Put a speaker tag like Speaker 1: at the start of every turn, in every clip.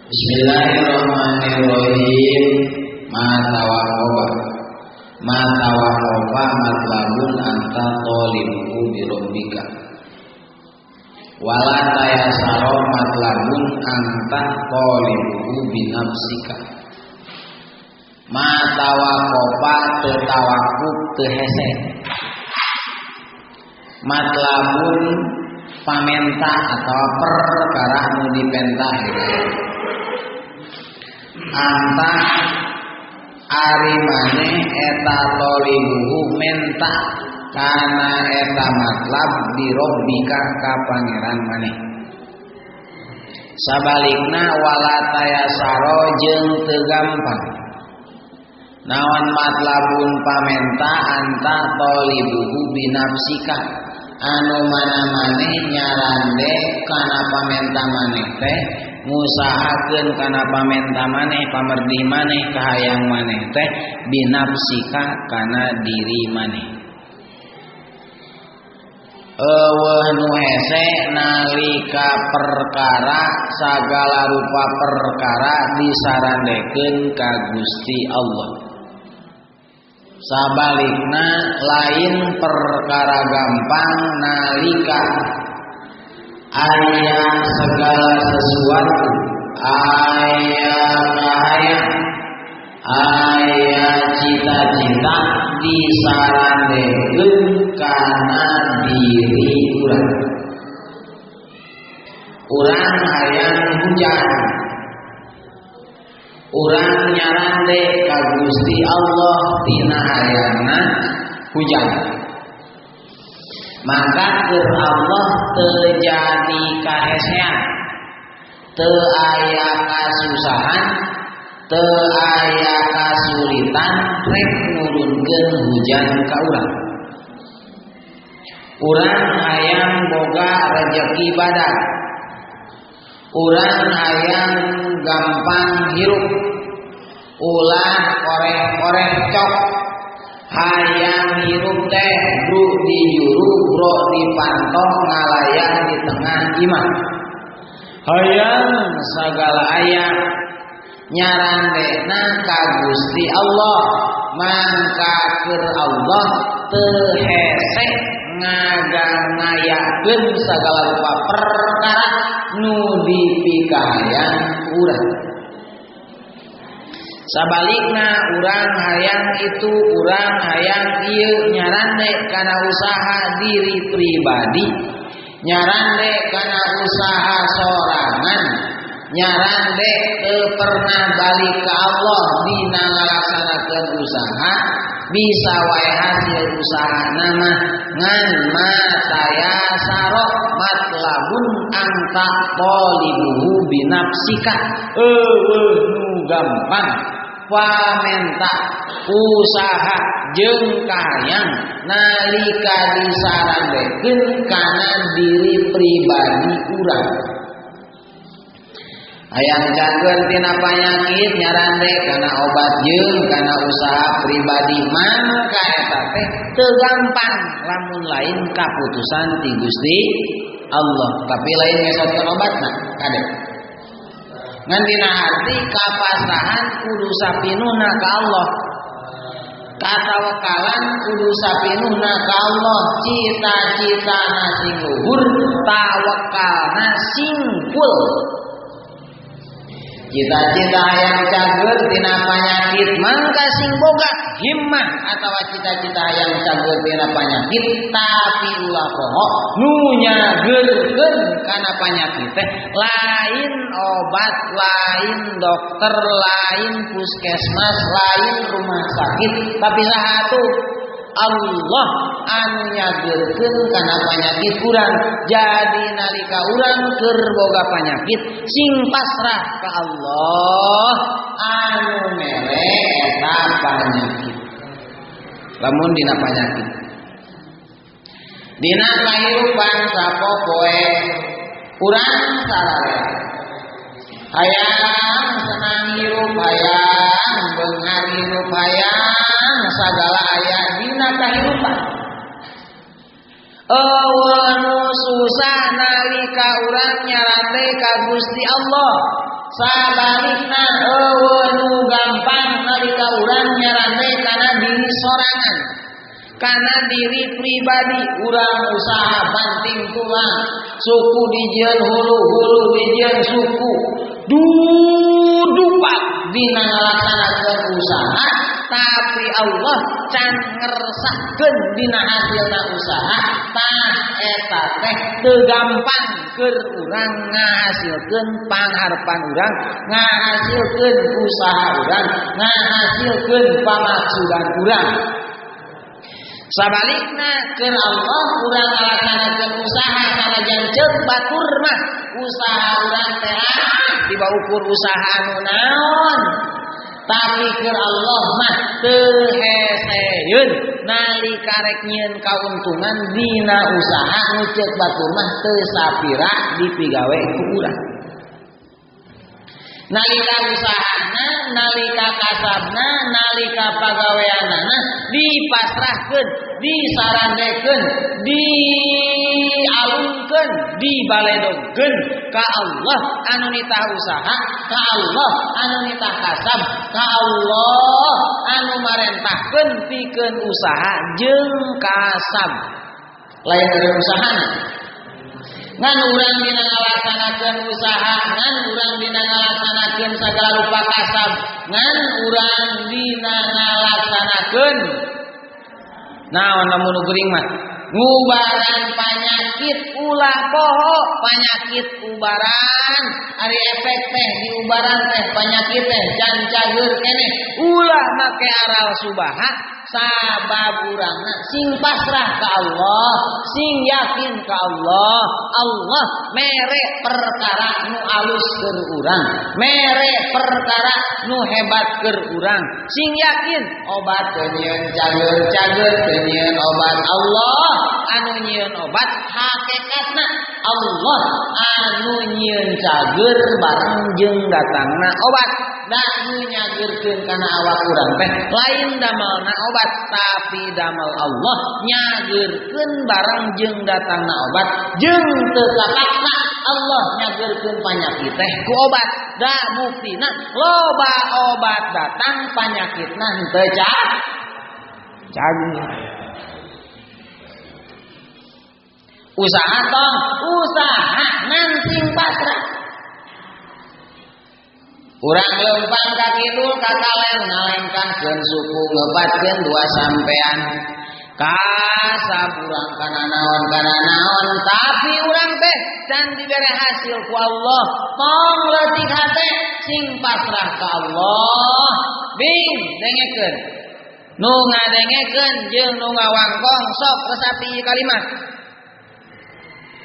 Speaker 1: Bismillahirrahmanirrahim. Ma tawaqqafa ma tawaqqafa matlabun anta talibuhu bi rabbika wala tayasara matlabun anta talibuhu bi nafsika. Ma tawaqqafa teu tawakuf teu hese matlabun pamenta atau perkara nu dipenta anta ari maneh eta talibuhu menta kana eta matlab di rabbika ka pangeran maneh. Sabalikna wala tayasaro jeung teu gampang naon matlabun pamenta anta talibuhu binafsika anu mana maneh nyarande kana pamenta maneh teh ngusahakeun kana pamenta maneh pamerdi maneh kahayang maneh teh binafsika kana diri maneh. Eueuh nu hese nalika perkara sagala rupa perkara disarandekeun ka Gusti Allah. Sabalikna lain perkara gampang nalika aya segala sesuatu, aya kahayang, aya cita-cita disarandekeun kana diri urang. Urang hayang hujan, urang nyarande ka Gusti Allah tina hayangna hujan. Maka keur Allah teu jadi kahesean, teu aya kasusahan, teu aya kasulitan rek nurunkeun hujan ka urang. Urang hayang boga rejeki badak, urang hayang gampang hirup, ulah koreh-koreh cok, hayang hirup teh bru di juru, bro di pantong, ngalayang di tengah imah. Hayang sagala aya nyarandena ka Gusti Allah, mangka keur Allah teu hese ngagangayakeun sagala rupa perkara nu dipikahayang urang. Sabalikna urang hayang itu, urang hayang ieu nyarande kana usaha diri pribadi, nyarande kana usaha sorangan, nyarande teu pernah balik ka Allah dina ngalaksanakeun usaha, bisa wae hasil usaha nama ngan matayasaro matlabun anta talibuhu binafsika. Eueuh nu gampang pamenta usaha jeung kahayang nalika disarandekeun kana diri pribadi urang. Hayang cageun tina panyakit nyarande kana obat jeung kana usaha pribadi, mangka eta teh teu gampang lamun lain kaputusan ti Gusti Allah. Tapi lain ngesotkeun obatna kade. Ngan dina arti kapasrahan kudu sapinuhna ka Allah, katawakalan kudu sapinuhna ka Allah, cita-citana sing luhur, tawakalna sing full. Cita-cita hayang cager tina panyakit mangka sing boga himmah atawa cita-cita hayang cager tina panyakit tapi ulah poho nu nyagerkeun kana panyakit teh lain obat, lain dokter, lain puskesmas, lain rumah sakit, tapi saha atuh Allah anu nyagerkeun kana panyakit urang. Jadi nalika urang keur boga panyakit sing pasrah ka Allah anu mere eta panyakit. Lamun dina panyakit, dina kahirupan sapopoe urang sararea hayang senang hirup, hayang beunghar hirup, hayang sagala aya dina kahirupan. Eueuh nu susah nalika urang nyarande ka Gusti Allah. Sabalikna eueuh nu gampang nalika urang nyarande kana diri sorangan, kana diri pribadi. Urang usaha banting tulang, suku dijieun hulu, hulu dijieun suku, dudupak dina ngalaksanakeun usaha, tapi Allah can ngersakkeun dina hasilna usaha. Tah eta teh teu gampang keur urang ngahasilkeun pangharepan urang, ngahasilkeun usaha urang, ngahasilkeun pamaksudan urang. Sabalikna keur Allah urang ngalaksanakeun usaha sanajan ceuk batur mah usaha urang teh tiba ukur usaha anu naon, tapi keur Allah mah teu heseeun nalika rek nyieun kauntungan dina usaha nu ceuk batur mah teu sapira dipigawe ku urang. Nalika usahana, nalika kasabna, nalika pagaweanana dipasrahkeun, disarandekeun, dialungkeun, dibaledogkeun ka Allah anu nitah usaha, ka Allah anu nitah kasab, ka Allah anu marentahkeun pikeun usaha jeung kasab. Lain dari usahana. Ngan urang dina ngalaksanakeun usaha, ngan urang dina ngalaksanakeun sagala rupa kasab, ngan urang dina ngalaksanakeun naon lamun nu geuring mah ngubaran panyakit ulah poho, panyakit ubaran ari efek teh diubaran teh panyakit teh can cager keneh, ulah make aral subaha. Sabab urangna sing pasrah ka Allah, sing yakin ka Allah, Allah mere perkara nu alus keur urang, mere perkara nu hebat keur urang. Sing yakin obat teu nyieun cager, cager teu nyieun obat. Allah anu nyieun obat hakikatna Allah anu nyieun cager bareng jeung datangna obat. Da nu nyageurkeun kana awak urang teh lain damelna obat, tapi damel Allah nyageurkeun bareng jeung datangna obat, jeung teu kapaksa Allah nyageurkeun panyakit teh ku obat. Da buktina loba obat datang panyakitna henteu cager. Usaha tong, usaha ngan sing pasrah. Urang lempang ka kidul ka kaler ngalengkahkeun suku ngebatkeun dua sampean. Kasab urang kana naon kana naon, tapi urang teh can dibere hasil ku Allah. Tong leutik hate sing pasrah ka Allah. Bing dengekeun. Nu ngadengekeun jeung nu ngawangkong sok resapi kalimat.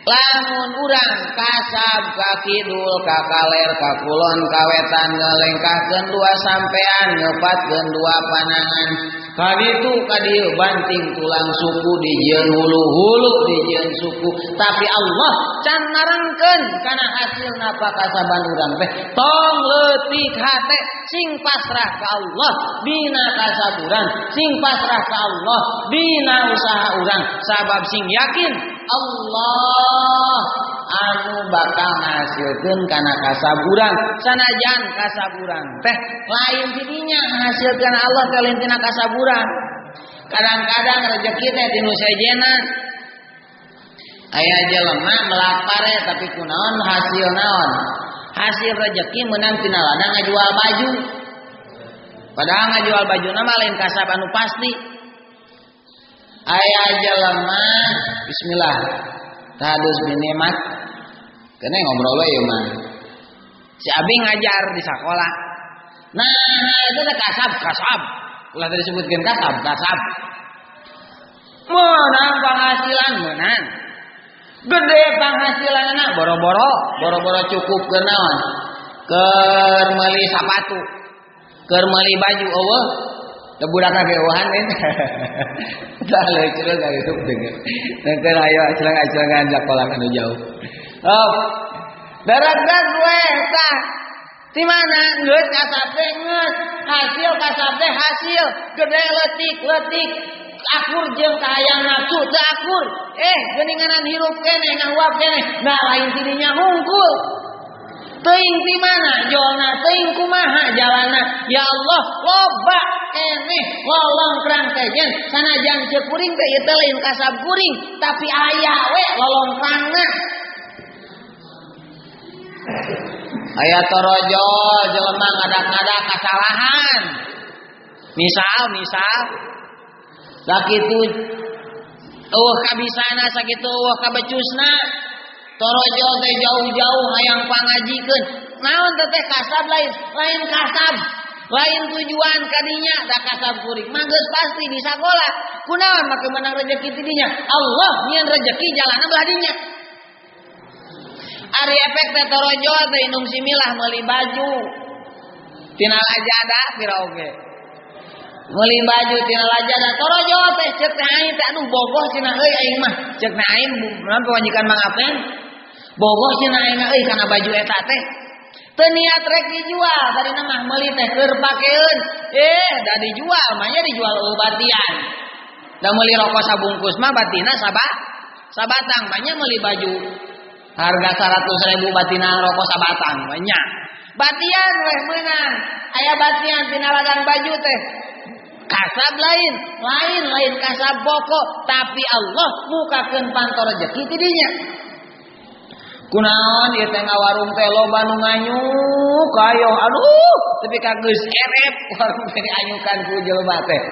Speaker 1: Lamun urang kasab ka kidul ka kaler ka kulon ka wetan ngalengkahkeun dua sampean ngepatkeun dua panangan kaditu ka dieu banting tulang suku dijieun hulu-hulu dijieun suku, tapi Allah can narangkeun kana hasilna pakasaban urang teh. Tong leutik hate sing pasrah ka Allah dina kasab urang, sing pasrah ka Allah dina usaha urang, sabab sing yakin Allah anu bakal ngahasilkeun kana kasab urang. Sanajan kasab urang teh lain tidinya ngahasilkeun Allah teh lain tina kasab urang. Kadang-kadang rezeki teh tinu sejenna. Aya jelema melak pare tapi kunaon hasil naon? Hasil rezeki meunang tina ladang ngajual baju. Padahal ngajual bajuna mah lain kasab anu pasti. Aya jelema bismillah tahadus bin nikmat kene ngobrol we ieu mah. Si abi ngajar di sakola. Nah, itu teh kasab, kasab. Ulah teh disebutkeun kasab, kasab. Meunang penghasilan meunang. Gede penghasilanna boro-boro, boro-boro cukup keur naon? Keur meuli sapatu, keur meuli baju eueuh. Da budak ge eueuhan teh. Tah leuceun ka hidup denger. Nengkeun ayo aclang-aclangan sakola anu jauh. Oh. Darat-darat we tah. Di mana geus kasab teh geus, hasil kasab teh hasil, gede leutik leutik, akur jeung kahayang nafsu teu akur. Geuninganan hirup keneh ngahuap keneh, nah lain tidinya hungkul. Teuing ti mana jolna, teuing kumaha jalanna. Ya Allah, loba keneh lolongkrang sejen sanajan ceuk kuring teh ieu teh lain kasab kuring, tapi aya we lolongkrangna. Aya torojol jelema ngadak-ngadak kasalahan. Misal sakitu eueuh kabisana, sakitu eueuh kabecusna. Torojol teh jauh-jauh hayang pangajikeun. Naon teh kasab lain, lain kasab, lain tujuan kadinya da kasab kuring. Mah geus pasti di sakola. Kunaon make menang rezeki ti dinya? Allah nyieun rezeki jalana belah dinya. Ari efek teh torojol teh indung similah meuli baju. Tina lajada pira oge. Meuli baju tina lajada torojol teh ceuk teh aing teh aduh bogoh cenah euy aing mah. Ceuk teh aing mun pamajikan Mang Apen. Bogoh cenah aing euy kana baju eta teh. Teu niat rek dijual tadina mah meuli teh keur pakeun. Da dijual mah nya dijual eueuh batian. Da meuli rokok sabungkus mah batina sabatang mah nya meuli baju harga 100.000 batina rokok sabatang mah nya. Batian weh meunang. Aya batian tina ladang baju teh. Kasab lain, lain kasab pokok, tapi Allah mukakeun panto rejeki ti dinya. Kunaon ieu teh ngawarung teh loba nu nganyuk ayo aduh tepi ka geus erep warung teh dianyukan ku jelema teh.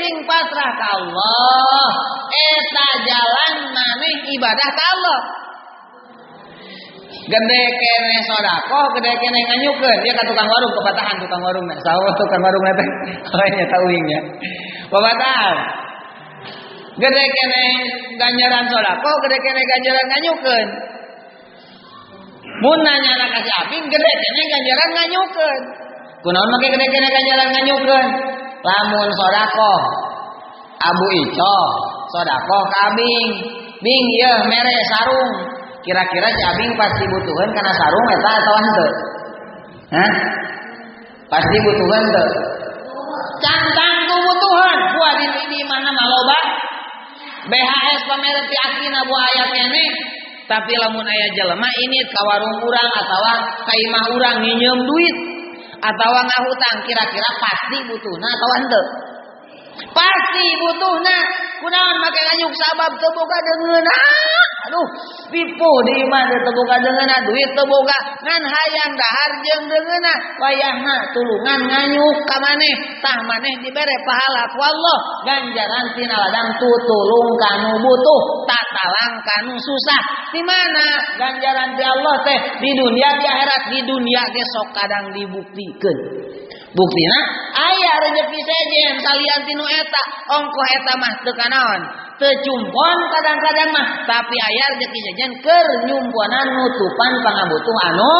Speaker 1: Sing pasrah ka Allah, eta jalan maneh ibadah ka Allah. Gede keneh sedekah, gede keneh nganyukeun. Dia ka tukang warung kepatahan tukang warung na. Saha tukang warung na teh? Lainnya tauingnya. Pepatahan. Gede keneh ganjaran sedekah, gede keneh ganjaran nganyukeun. Mun nanya anak ka si Abing, gede keneh ganjaran nganyukeun. Kunaon make gede keneh ganjaran nganyukeun? Lamun sedekah Abu Ico, sedekah ka Abing. Bing ieu mere sarung. Kira-kira si Abing pasti butuheun kana sarung eta atawa henteu? Hah? Pasti butuheun teu? Cantang tu butuheun. Buah di mana mah loba. BHS pamere ti akina buah aya keneh. Tapi lamun aya jelema ini ka warung urang atawa ka imah urang nginyeum duit atawa ngahutang, kira-kira pasti butuhna atawa henteu? Pasti butuhna. Kunaon make nganyuk sabab teu boga deungeunna. Aduh, pipuh di imah teu boga deungeunna, duit teu boga, ngan hayang dahar jeung deungeunna. Wayahna tulungan nganyuk ka maneh, tah maneh dibere pahala ku Allah, ganjaran tina ladang tutulung kanu butuh, tatalang kanu susah. Di mana ganjaran ti Allah teh? Di dunia di akhirat. Di dunia ge sok kadang dibuktikeun. Buktina aya rezeki sejen salian tinu eta, ongkoh eta mah teu kanaon, teu cumpon kadang-kadang mah, tapi aya rezeki sejen keur nyumponan nutupan pangabutuh anu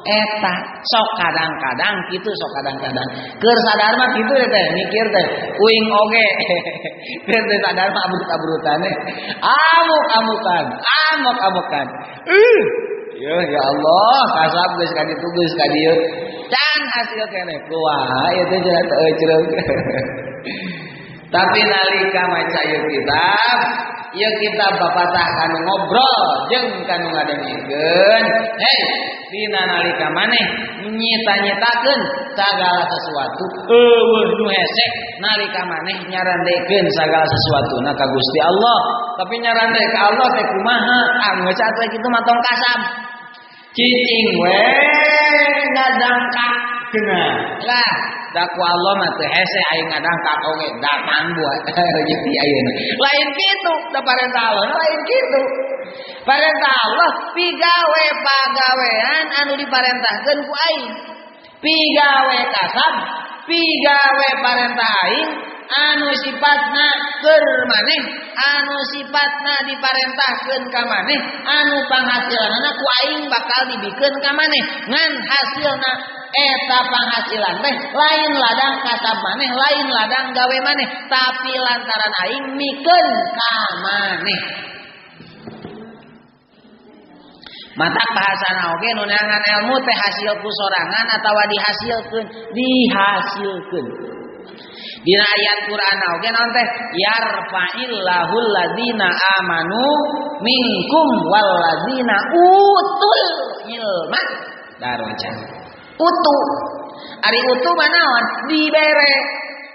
Speaker 1: eta. Sok kadang-kadang kitu, sok kadang-kadang keur sadar mah kitu teh mikir teh uing oge. Keur teu sadar mah abrut-abrutane, amuk-amukan, amuk-amukan. Ya ya Allah, kasab geus ka ditu geus ka dieu. Can hasil keneh kumaha ieu teh cenah teu euceureuh. Tapi nalika maca ieu kitab bapatah kanu ngobrol jeung kanu ngadengekeun. Hei, dina nalika maneh nyita-nyitakeun sagala sesuatu eueuh nu hese nalika maneh nyarandekeun sagala sesuatuna ka Gusti Allah. Tapi nyarande ka Allah teh kumaha? Ah, geus atuh kitu mah tong kasab. Cicing we ngadangkak cenah. Lah, da ku Allah mah teu hese aing ngadangkak oge datang buat rezeki ayeuna. Lain kitu, da parentah Allah lain kitu. Parentah Allah pigawe pagawean anu diparentahkeun ku aing. Pigawe kasab, pigawe parentah aing anu sifatna keur maneh, anu sifatna diparentahkeun ka maneh, anu panghasilanna ku aing bakal dibikeun ka maneh. Ngan hasilna eta panghasilan teh lain ladang kasab maneh, lain ladang gawe maneh, tapi lantaran aing mikeun ka maneh. Matak bahasana oge nu neangan ilmu teh hasil ku sorangan atawa dihasilkeun, dihasilkeun. Dina ayat Quran oge naon teh yarfa'illahu alladzina amanu minkum walladzina utul ilma darajat. Utu ari utu mah naon dibere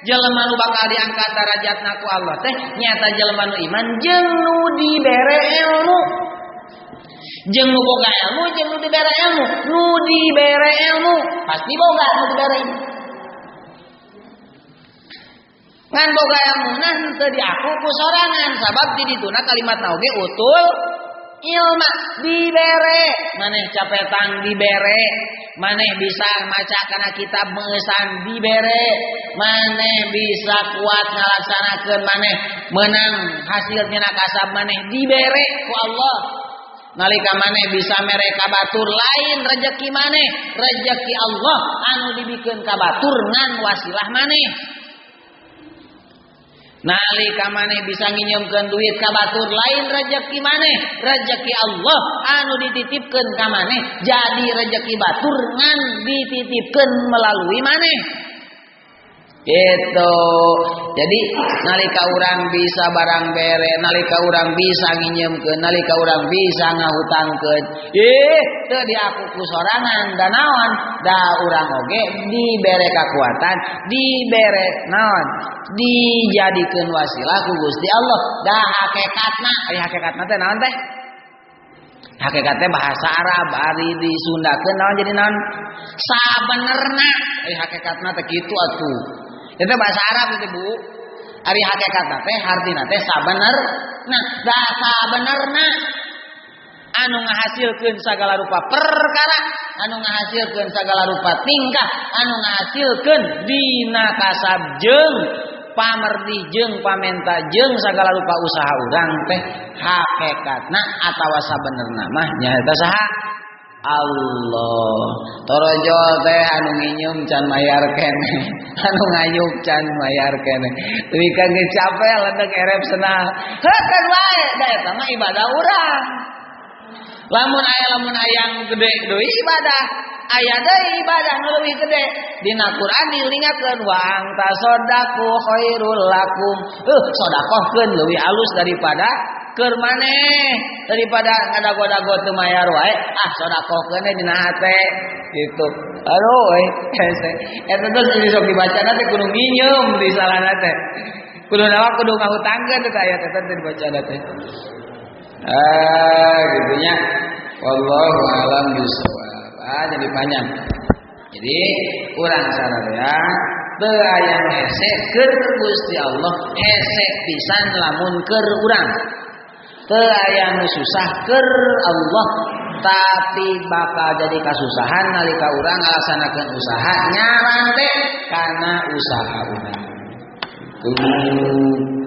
Speaker 1: jelema nu bakal diangkat darajatna ku Allah teh nyata jelema nu iman jeung nu dibere ilmu. Jeung nu boga ilmu jeung nu dibere ilmu, nu dibere ilmu pasti boga nu dibere ilmu. Ngan boga ilmuna henteu diaku ku sorangan sabab di dituna kalimatna oge utul ilma dibere. Maneh capetang dibere, maneh bisa maca kana kitab meusan dibere, maneh bisa kuat ngalaksanakeun maneh menang hasil tina kasab maneh dibere ku Allah. Nalika maneh bisa mere ka batur lain rejeki maneh, rejeki Allah anu dibikeun ka batur ngan wasilah maneh. Nalika maneh bisa nginjeumkeun duit ka batur lain rejeki maneh, rejeki Allah anu dititipkeun ka maneh jadi rejeki batur ngan dititipkeun melalui maneh. Gitu. Jadi nalika urang bisa barang bere, nalika urang bisa nginjeumkeun, nalika urang bisa ngahutangkeun, teu diaku ku sorangan da naon? Da urang oge dibere kakuatan, dibere naon? Dijadikeun wasilah ku Gusti Allah. Da hakikatna, ari hakikatna teh naon teh? Hakikatnya bahasa Arab, ari disundakeun naon jadi naon? Sabenerna, ari hakikatna teh kitu atuh. Itu bahasa Arab itu Bu. Ari hakikatna teh hartina teh sabenerna. Da sabenerna anu ngahasilkeun sagala rupa perkara, anu ngahasilkeun sagala rupa tingkah, anu ngahasilkeun dina kasab jeung pamerdi jeung pamenta jeung sagala rupa usaha urang teh hakikatna atawa sabenerna mah nyaeta saha? Allah. Torojol teh anu nginyeum can mayar keneh, anu ngayuk can mayar keneh. Teuing ka geus capek ledeg erep senal. Heukeun wae da eta mah ibadah urang. Lamun aya lamun ayang gede deui ibadah, aya deui ibadah nu leuwih gede. Dina Quran dilingakeun wa antasaddaqu khairul lakum. Sedekahkeun leuwih alus daripada keur maneh, daripada ngadago-dago teu mayar wae, ah sedekahkeun we dina hate gitu. Aduh euy, hese. Eta geus sok dibacana teh kudu nginyeum di salahna teh. Kudu nawa kudu ngahutangkeun teh ayat eta teh dibacana teh. Ah gitunya. Wallahu alam bisawab. Ah jadi panjang. Jadi urang sararea teu aya nu hese keur Gusti Allah, hese pisan lamun keur urang. Teu aya nu susah keur Allah, tapi bakal jadi kasusahan nalika urang ngalaksanakeun usaha nyarante kana usaha urang. Tuh.